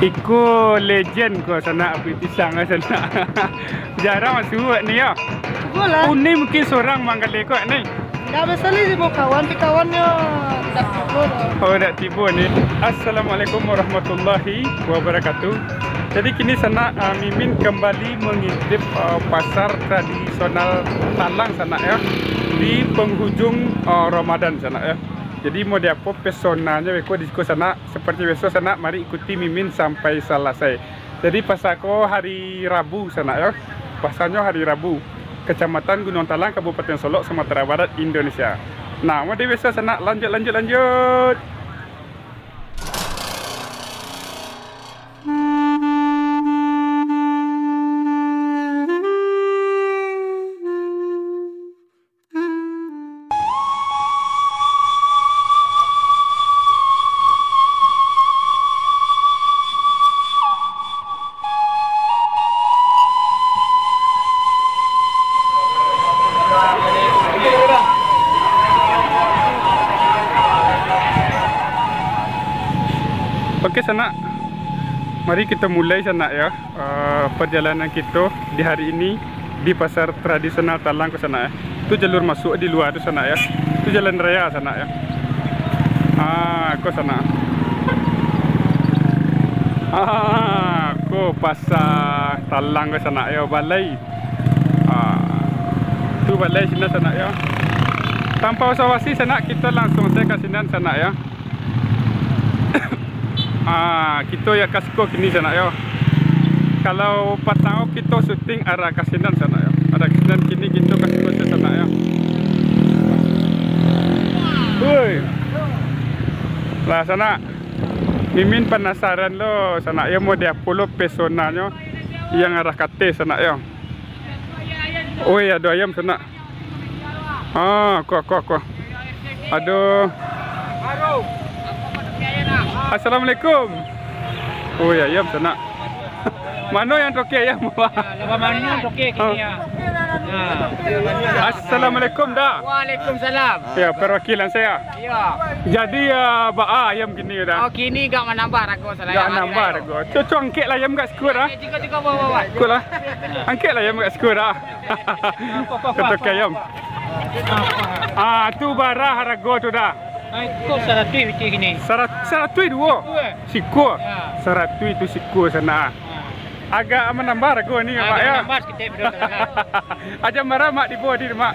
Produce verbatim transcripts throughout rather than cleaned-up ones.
Iko legend ko sanak, api pisang ko sanak. Jarang masuak ni yo. Cubolah. Uni mungkin sorang manggaleh ko ni. Ndak biaso lai, sibuk kawan, tapi kawannyo ndak tibo doh. Oh, ndak tibo ni. Assalamualaikum warahmatullahi wabarakatuh. Jadi kini sanak, ah, Mimin kembali mengintip, ah, pasar tradisional Talang sanak yo, di penghujung, ah, Ramadan sanak yo. Jadi mau diapo pesonanyo beko di siko sanak? Seperti biaso sanak, mari ikuti Mimin sampai salasai. Jadi pasar ko hari Rabu sanak yo. Pasarnyo hari Rabu. Kecamatan Gunung Talang, Kabupaten Solok, Sumatera Barat, Indonesia. Nah, mode biaso sanak, lanjut, lanjut, lanjut. Oke, sanak. Mari kita mulai, sanak, ya. Eh, perjalanan kito di hari ini di pasar tradisional Talang ko sanak, ya. Tu jalur masuk di lua tu sanak, ya. Tu jalan raya sanak, ya. Ah, ko sanak. Ah, ko pasar Talang ko sanak, ya, balai. Ah, tu balai sinan sanak, ya. Tanpa basa-basi sanak, kito langsung sajo ka sinan sanak, ya. Ah, kito yo ka siko kini sanak yo. Kalau patang ko kito syuting arah ka sinan sanak yo. Arah ka sinan, kini kito ka siko sajo sanak yo. Woi. Lah sanak. Mimin panasaran lo sanak yo, mode apo lo pesonanyo yang arah ka ateh sanak yo. Oi, ado ayam sanak. Ah, ko, ko, ko. Ado. Assalamualaikum. Oi, ayam sanak. Mano yang toke ayam? Lawan mano toke kini ya? Ah. Assalamualaikum, Da. Waalaikumsalam. Ya, perwakilan saya. Iya. Jadi, ah, baa ayam kini, Da? Oh, kini agak manambah rago salain. Agak nambah rago. Cubo angkek lah ayam agak siko, Da. Cubo, cubo, bawa, bawa. Angkek lah. Angkek lah ayam agak siko, Da. Katoke ayam. Ah, tu bara harago tu, Da. Ah, iko saratuih pitih kini. Sarat-, saratuih duo? Siko, eh? Siko. Ya. Saratuih tu siko sanak. Ah. Agak manambah rago ni, Mak, ya? Agak manambah saketek, bro. Jam bara Mak tibo di, Mak?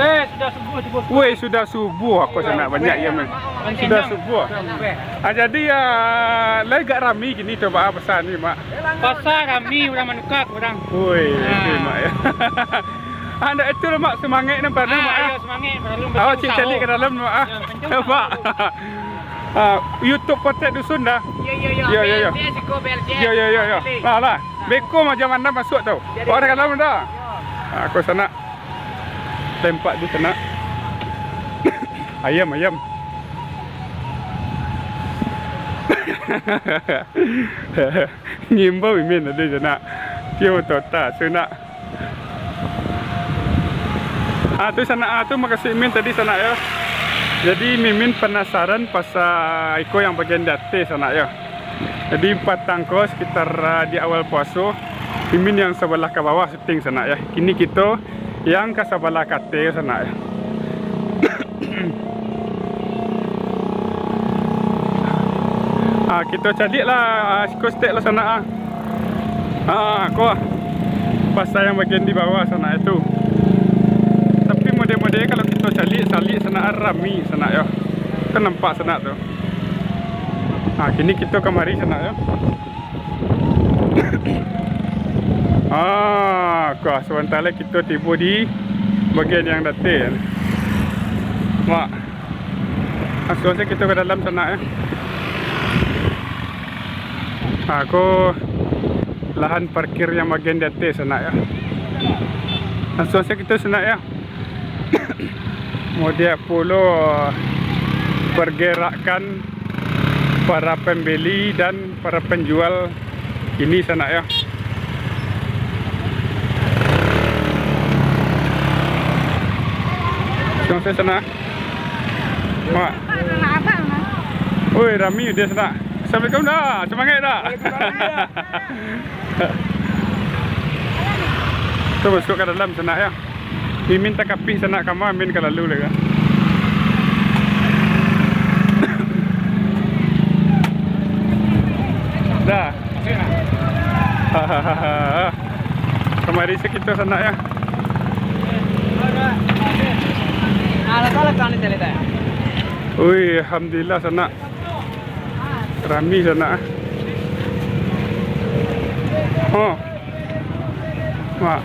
Eh, sudah subuh, subuh. Woi, sudah subuh, ko sanak banyak ayam ni. Sudah subuh. Ah, jadi, ah, lai agak rami kini tu, Mak, pasar ni, Mak? Pasar rami, urang manuka ka urang. Woi, ah. Itu, Mak, ya. Ah, ndak itu lah, Mak, semangat nampak tu, Mak, ya. Ah, iya, semangat, parlu. Awak cek caliak ka dalam, Mak, ah. Ya, kencang. Nampak? Ah, YouTube Kotek Dusun, Da. Iya, iya, iya. Iya, iya, iya. B L T S iko, B L T S. Iya, iya, iya, iya. Lah, lah. Beko macam mano masuak tu? Jadi. Awak ka dalam, Da. Ah, ko sanak. Tempat di sanak. Ayam, ayam. Ngimbau Mimin tadi sanak. Kio tota sanak. Ah, tu sanak, ah, tu makasuik Mimin tadi sanak yo. Jadi Mimin panasaran pasal iko yang bagian di ateh sanak yo. Jadi patang ko sekitar, ah, di awal puaso, Mimin yang sabalah ka bawah syuting sanak yo. Kini kito yang ka sabalah ka ateh sanak yo. Ah, kito caliak lah, ah, siko saketek lah sanak, ah. Ah, ko. Pasar yang bagian di bawah sanak itu. Tapi mode-mode kalau kito caliak, caliak sanak, rami sanak yo. Kan nampak sanak tu. Ah, kini kito kamari sanak yo. Ah, ko, sabanta lai kito tibo di bagian yang di ateh. Mak. Langsung sajo kito ka dalam sanak yo. Ha, ko lahan parkir yang bagian di ateh sanak yo. Langsung sajo kito sanak yo. Mode apo lo pergerakan para pembeli dan para penjual ini sanak yo. Langsung sajo sanak. Mak. Oi, rami dia sanak. Assalamualaikum dah. Semangat dah. Waalaikumsalam. Tu masuk ka dalam sanak yo. Mimin takapik sanak, kama Mimin ka lalu lai ka. Dah. Kamari sakito sanak yo. Ui, alhamdulillah sanak. Rami sanak. Oh. Mak.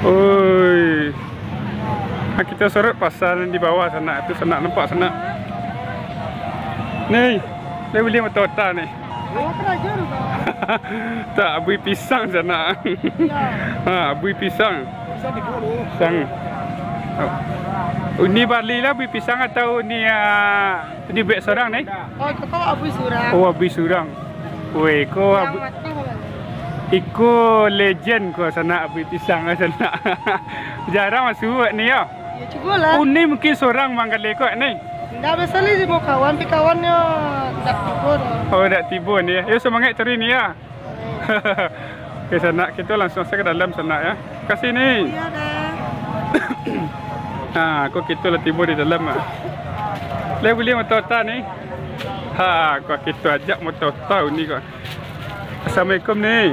Oi. Ha, kito sorot pasar di bawah sanak. Tu sanak nampak sanak. Ni, lai buliah mato-ota ni. Tak, bui pisang sanak. Ha, bui pisang. Pisang. Uni bali lah bui pisang atau ni, ah, ni buek sorang ni? Oh, iko kan abui surang. Oh, abui surang. Weh, iko abui, iko legend ko sanak, abui pisang lah sanak. Jarang masuak ni yo. Yo, cubolah. Uni mungkin sorang manggaleh ko ni. Ndak, biaso lai jo kawan, tapi kawannyo ndak tibo doh. Oh, ndak tibo ni yo. Yo, semangat taruih ni yo. Oke, sanak, kito langsuang sajo ka dalam, sanak, yo. Ka siko. Iyo, dah. Nah, ko kito lah tibo di dalam, ah. Lai buliah mato-ota ni. Ha, ko kito ajak mato-ota ni ko. Assalamualaikum ni.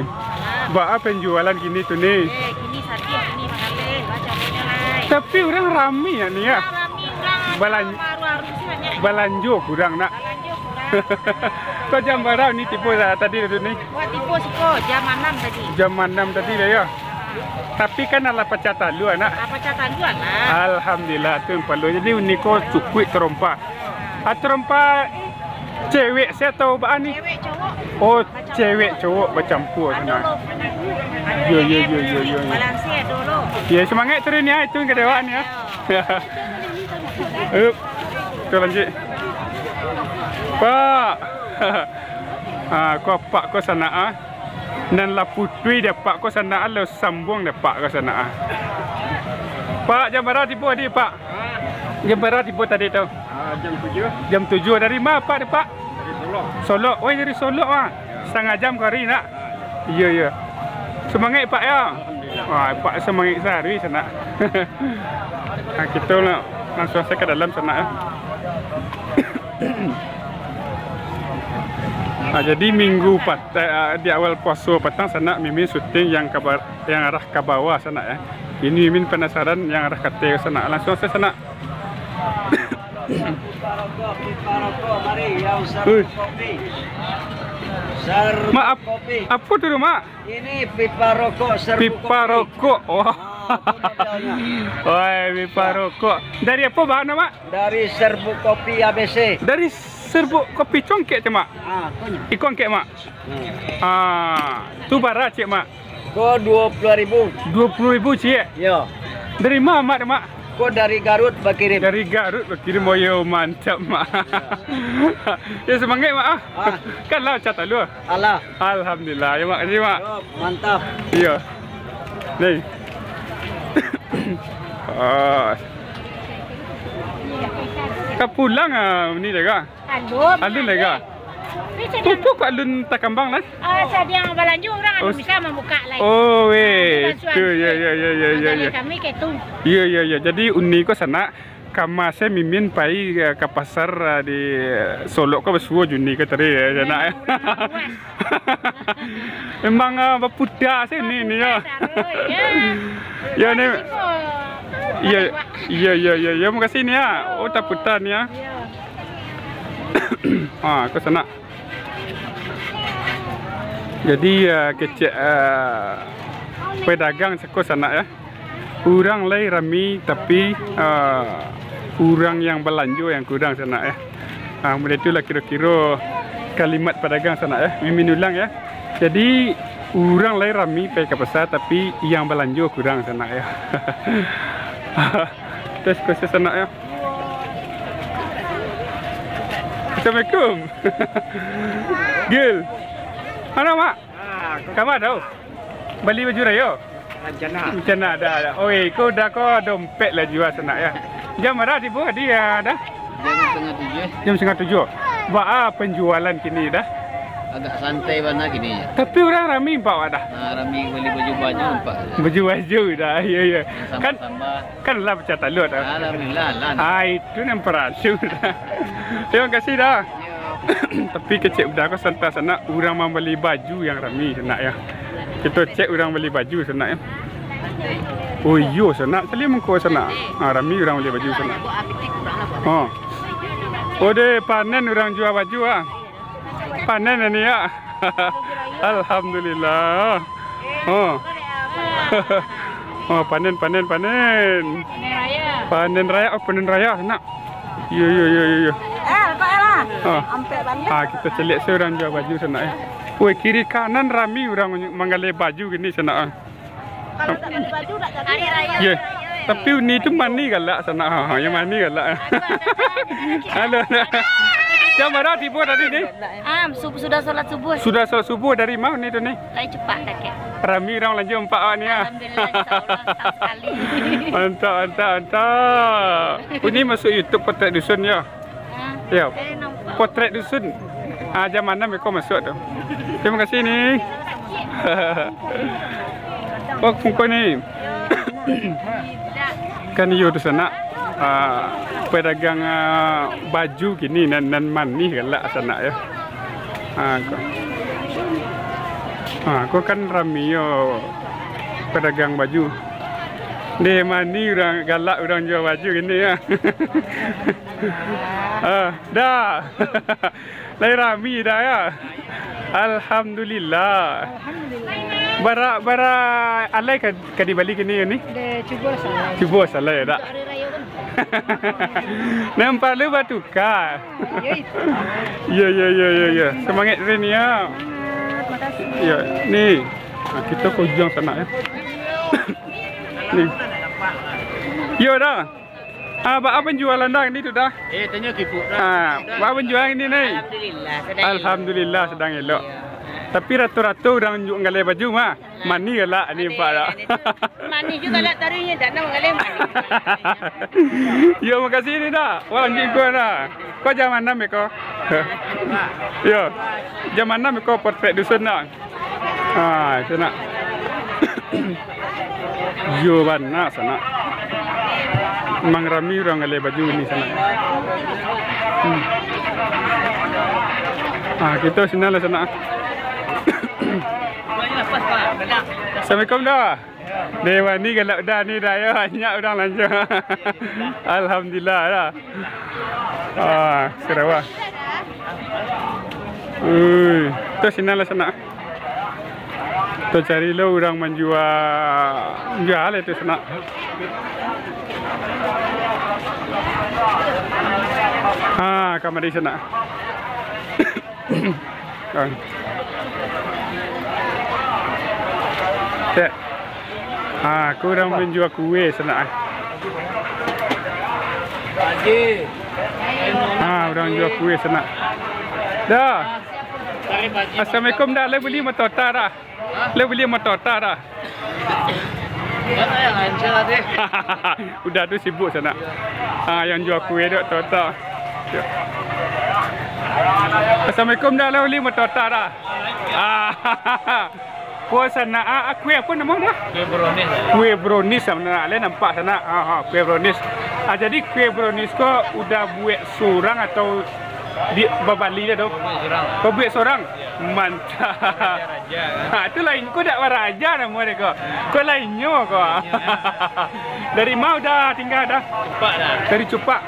Baa penjualan kini tu ni? Eh, kini sadih, kini manggaleh, lah, contohnyo lai. Tapi urang rami yo ni yo. Urang rami, urang Balan-, baru-baru ni banyak. Balanjo kurang nak. Balanjo kurang. Ko jam bara ni tibo lah tadi tu ni? Wak tibo siko jam anam tadi. Jam anam tadi lah yo. Tapi kan alah pacah talua nak. Alah pacah talua lah. Alhamdulillah tu yang parlu. Jadi uni ko cukuik tarompa. Ah, tarompa cewek se atau baa ni? Cewek cowok. Oh, cewek cowok bacampua sanak. Ado lo. Yo, yo, yo, yo, yo, yo. Balanse ado lo. Yo, semangat taruih ni ah, itu ka dewek ni ah. Hup. Tu lanjuik. Pak. Ah, ko apak ko sanak ah. Nan lah putuih di apak ko sanak ah, lo sambuang di apak ko sanak ah. Pak, jam bara tibo tadi, Pak? Jam bara tibo tadi tu? Ah, jam tujuah. Jam tujuah. Dari ma Pak tu, Pak? Dari Solok. Solok. Oi, dari Solok ah. Yo. Satangah jam kamari nak? Ah, yo. Iyo, iyo. Semangat Pak yo. Alhamdulillah. Wah, Pak semangat sahari sanak. Nah, kito lah langsuang sajo ka dalam sanak yo. Ah, jadi minggu pat-, eh, di awal puaso patang sanak Mimin syuting yang kabar, yang arah ka bawah sanak yo. Ini Mimin panasaran yang arah ka ateh sanak. Langsuang sajo sanak. Pipa rokok, pipa rokok, mari yang serbuk kopi. Ui. Serbuk kopi. Mak, ap-, apo tu, Mak? Ini pipa rokok, serbuk kopi. Pipa rokok. Wah. Ah, tu modelnya. Oi, pipa rokok. Dari apo bahannyo, Mak? Dari serbuk kopi A B C. Dari serbuk kopi congkek tu, Mak? Ah, konyo. Iko congkek, Mak? Hmm. Ah, tu bara ciek, Mak? Ko duo puluah ribu. Duo puluah ribu ciek? Yo. Dari ma Mak tu, Mak? Ko dari Garut bakirim. Dari Garut bakirim, oh yo, mantap, Mak. Yo. Yo, semangat, Mak, ah. Ah. Kan lah pacah talua. Alah. Alhamdulillah. Yo, makasih, Mak. Yo, mantap. Iyo. Ni. Ah. Ka pulang ah, ni dah ka? Alun. Alun lai ka? Pupu kok alun takambang lai? Ah, sadiang balanjo urang alun bisa mambukak lai. Oh, weh. Itu, yo, yo, yo. Kami ka itu. Yo, yo, yo. Jadi, uni ko sanak, kama se Mimin pai, eh, ka pasar, eh, di, eh, Solok ko basuo jo uni ko tadi, eh, sanak, eh. Memang, eh, baputa se uni ni, yo. Baputa taruih, yo. Yo, ni. Iyo, iyo, iyo, iyo, iyo, makasih ni, ya. Oh, taputa ni, ya. Iyo. Ah, ko sanak. Jadi, ah, kecek, ah, pedagang sako sanak, ya. Urang lai rami, tapi, ah, urang yang balanjo yang kurang sanak, ya. Ah, model tu lah kiro-kiro kalimat padagang sanak, ya. Mimin ulang, ya. Jadi, urang lai rami pai ka pasar, tapi yang balanjo kurang sanak, ya. Terus khusus sanak, ya. Assalamualaikum. Gil. Mana, Mak? Ah, kama tu? Bali baju rayo? Rancana. Rancana, dah, dah. Oi, ko dah ko dompet lah jua sanak, ya. Jam bara tibo tadi, ya, dah? Jam Jam satangah tujuah. Baa penjualan kini dah? Agak santai bana kini. Tapi urang rami nampak wak dah. Ah, rami bali baju-baju nampak. Baju-baju dah, iyo, iyo. Kan, sambah-sambah. Kan lah pacah taluak dah. Alhamdulillah, lah. Ah, itu nan paralu dah. Tarimo kasih dah. Iyo. Tapi kecek udah ko santai sanak, urang mambali baju yang rami sanak yo. Kito cek urang bali baju sanak yo. Oh iyo sanak, caliak mangko sanak. Ah, rami urang bali baju sanak. Oh. Oh deh, panen urang jua baju ah. Panen ni ya. Alhamdulillah. Oh. Oh, panen, panen, panen. Panen raya. Panen raya, oh, panen raya sanak. Yo, yo, yo, yo, yo. Eh, kok lah. Ah. Ampek balik. Ah, kito caliak se urang jua baju sanak yo. Woi, kiri kanan rami urang manggaleh baju kini sanak ah. Kalau tak bali baju, tak jadi. Hari raya. Yo. Tapi Uni tu mani galak sanak. Ha, ha, yang mani galak. Halo. Jam bara tibo tadi ni? Ah, sub-, sudah salat subuh. Sudah salat subuh dari ma Uni tu ni? Lai cupak dakek. Rami urang balanjo nampak awak ni ah. Alhamdulillah, insya Allah, setahun sekali. Mantap, mantap, mantap. Uni masuak YouTube Potret Dusun yo. Ah, yo. Eh, nampak. Potret Dusun. Ah, jam anam iko masuak tu. Tarimo kasih ni. Oh, mangko ni. Kan iyo tu sanak. Ah, pedagang, ah, baju kini nan, nan mani galak sanak yo. Ah, ko. Ah, ko kan rami yo pedagang baju. Deh mani urang galak urang jua baju kini yo. Ah, dah. Lai rami dah yo. Alhamdulillah. Alhamdulillah. Bara, bara alai ka, ka dibali kini ni? Deh, cubo salah. Cubo salah yo dak? Hari raya kan. Nan paralu batuka. Yo, itu. Yo, yo, yo, yo, yo. Semangat Rin yo. Semangat, makasih. Yo, ni. Ah, kito ka ujuang sanak yo. Ni. Yo dah. Ah, baa penjualan dah ni tu dah? Eh, tanyo ka ibuk dah. Ah, baa penjualan ni, Nai? Alhamdulillah, sadang elok. Alhamdulillah, sadang elok. Iyo. Tapi rato-rato urang unjuak manggaleh baju mah. Mani galak ni nampak dak? Mani juo galak taruihnyo, dak nak manggaleh mani. Yo, makasih ni dah. Wah, lanjuik ko dah. Ko jam anam iko. Yo. Jam anam iko Potret Dusun dah. Ha, itu nak. Yo bana sanak. Memang rami urang galeh baju ni sanak. Hmm. Ha, kito sinan lah sanak. Assalamualaikum dah. Dewan ni galak dah ni dah yo, banyak urang lanjuang. Alhamdulillah dah. Ah, Sarawak. Ui, tu sinan lah sanak. Tu cari lo urang manjua, manjua lah tu sanak. Ha, kamari sanak. Ah. Cek. Ha, ko urang manjua kue sanak, eh. Ha, urang jua kue sanak. Dah. Assalamualaikum dah. Lai bali motor dah. Lai bali motor dah. Udah tu sibuk sanak. Ha, yang jua kue dok tota. Assalamualaikum dah. Lai bali motor dah. Ah. Ko sanak, ah, ah, kue apo namo dah? Kue brownies. Kue brownies sanak, lai nampak sanak. Ha, ha, kue brownies. Ah, jadi kue brownies ko udah buek surang atau di, babali dah tu? Buek surang. Ko buek surang? Mantap. Raja, kan? Ha, tu lain ko dak baraja namo dia ko. Ko lainnyo ko. Dari ma udah tingga dah? Cupak dah. Dari Cupak.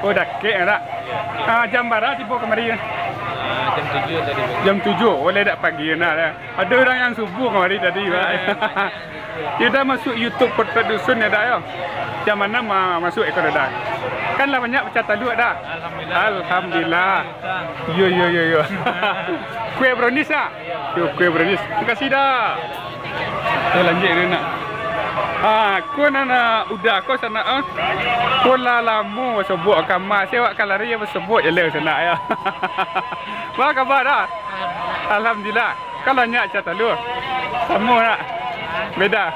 Oh, dakek dak? Iyo. Ah, jam bara tibo kamari? Ah, jam tujuah tadi pagi. Jam tujuah, oh, lai dak pagi nah dah. Ado urang yang subuh kamari tadi, Pak. Iyo, banyak yang subuh. Iyo dah masuak YouTube Potret Dusun yo dah yo. Jam anam ma-, masuak iko dah. Kan lah banyak pacah taluak dah. Alhamdulillah. Alhamdulillah. Yo, yo, yo, yo. Kue brownies ah? Yo, kue brownies. Makasih dah. Yo, lanjuik dulu nak. Ah, ko nan, ah, udah ko sanak ah. Ko lah lamo basobok ka ma, se awak ka lari basobok je lah sanak yo. Apo kaba dah? Alhamdulillah. Kalau nyak catalu. Samo nak. Beda.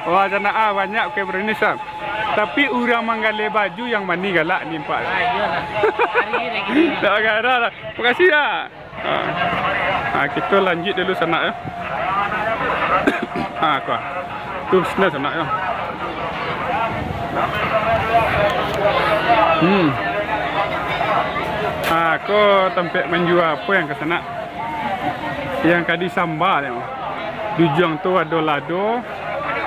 Wah, sanak ah, banyak ke Brownies ah. Tapi urang manggaleh baju yang mani galak ni nampak. Ah, iyolah. Hari ni lagi. Tak garah lah. Makasih lah. Ha. Ha, kito lanjuik dulu sanak yo. Ha, ko. Tu sini sanak yo. Hmm. Ha, ko tampek manjua apo yang ka sanak? Yang ka disamba ni. Di ujuang tu ado lado,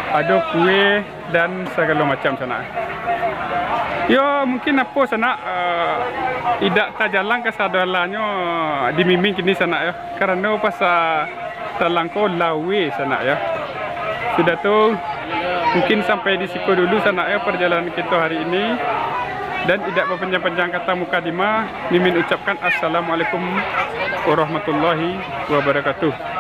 ado kue, dan sagalo macam sanak. Yo, mungkin apo sanak, eh, idak tajalan kasadalanyo di miming kini sanak yo. Karano pasa talang ko laweh sanak yo. Sudah tu, mungkin sampai di siko dulu sanak yo perjalanan kito hari ini. Dan idak bapanjang-panjang kata mukadimah, Mimin ucapkan assalamualaikum warahmatullahi wabarakatuh.